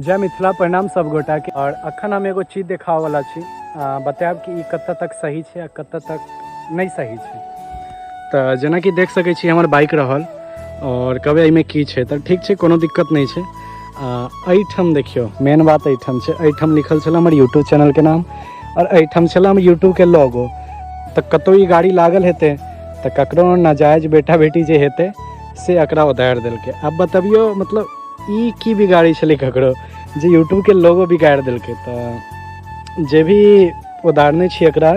जय मिथिला, प्रणाम सब गोटा के। और अखन हम एगो चीज देखावे वाला छी, बतायब कि ई कतऽ तक सही छै आ कतऽ तक नहि सही छै। तऽ जेनाकि देख सकै छी हमर बाइक रहल और कहबै एहिमे की छै, तऽ ठीक छै, कोनो दिक्कत नहि छै। एहिठाम देखियौ, मेन बात एहिठाम छै, एहिठाम लिखल छलै हमर यूट्यूब चैनलके नाम और एहिठाम छलै हमर यूट्यूबके लोगो। तऽ कतहु ई गाड़ी लागल हेतै तऽ ककरो नाजायज बेटा बेटी जे हेतै से एकरा उधारि देलकै। आब बतबियौ, मतलब ई की बिगाड़ी छलै ककरो जे यूट्यूबके लोगो बिगाड़ि देलकै। तऽ जे भी उदाहरणे छी एकरा,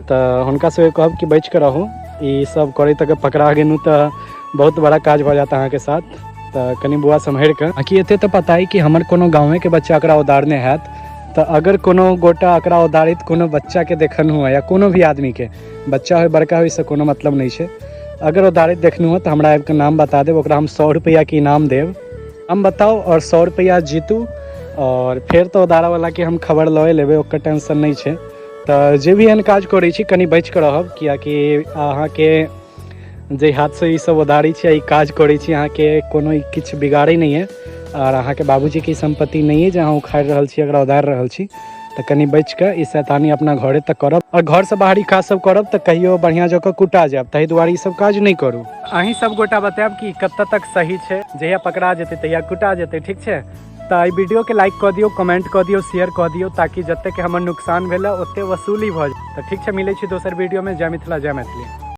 तऽ हुनका सबके कहब कि बचि कऽ रहू, ई सब करैत अगर पकड़ा गेलहुँ तऽ बहुत बड़ा काज भऽ जायत अहाँके साथ। तऽ कनि बौआ सम्हरि कऽ। बाँकी एते तऽ पता अइ कि हमर कोनो गाँवेके बच्चा एकरा उदाहरणे हैत, तऽ अगर कोनो गोटा एकरा उदाहरित कोनो बच्चाके देखलहुँ हँ या कोनो भी आदमीके, बच्चा होइ बड़का होइ से कोनो मतलब नहि छै, अगर उदाहरित देखलहुँ हँ तऽ हमरा आबिकऽ नाम बता देब, ओकरा हम 100 रुपैआके इनाम देब। हम बताउ आओर 100 रुपैआ जीतू। आओर फेर तऽ उधारऽवलाके हम खबर लऽ लेबै, ओकर टेंशन नहि छै। तऽ जे भी एहन काज करै छी कनि बचिकऽ रहब, किएकि अहाँके जे हाथसँ ई सब उधारी छै, ई काज करै छी, अहाँके कोनो किछु बिगाड़ै नहि अइ आओर अहाँके बाबूजीके सम्पत्ति नहि अइ जे अहाँ उखाड़ि रहल छी, एकरा उधारि रहल छी। तऽ कनि बचिकऽ ई शैतानी अपना घरे तक करब आओर घरसँ बाहरी काज सब करब तऽ कहियो बढ़िआँ जकाँ कुटा जायब, ताहि दुआरे ई सब काज नहि करू। अहीं सब गोटा बतायब कि कतऽ तक सही छै, जहिया पकड़ा जेतै तहिया कुटा जेतै, ठीक छै? तऽ एहि वीडियोके लाइक कऽ दियौ, कमेंट कऽ दियौ, शेयर कऽ दियौ, ताकि जतेक हमर नुकसान भेलै ओते वसूली भऽ जाय। तऽ ठीक छै, मिलै छी दोसर वीडियोमे। जय मिथिला, जय मैथिली।